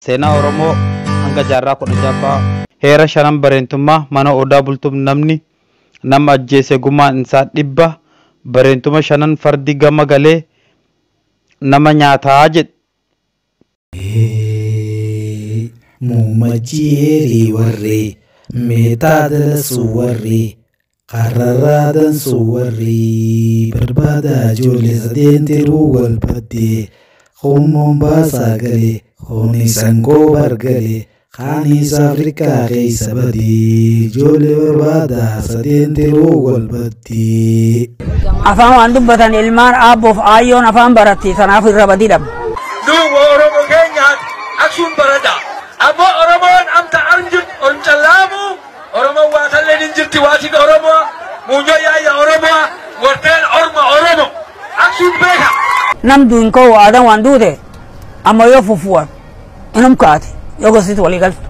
Seenaa Oromoo hanga jaarraa 16ffaa heera shanan bareentummaa mana odaa bultum namni nama ajjeese gumaan isaa 100 bareentuma shanan fardi gama galee nama nyaataa jedhe. Muummachiyeerii warri meetaa dalasuu warri qarrarraa dansuu warri barbaada ijoollee sadeen tiruu wal baddee humnoon baasaa galee humni sangoo bargalee kaanis Afrikaa keessa badii ijoollee barbaada sadeen tiruu wal baddee. Afaan waan dubbatan ilmaan aabboof aayyoon afaan baratti sanaaf irra badii dhabna. Duuba Oromoo keenyaan aksuun barata. Ammoo Oromoon amta arjun ormcallaamu Oromoon waatallee hin jirti waatiin Oromoo muunyoo yaayya Oromoo warteen orma Oromoo aksuun beeka. Nam duun koo aadaan waan duute amma yoo fufuwan inum kaate yoo gositti walii galtu.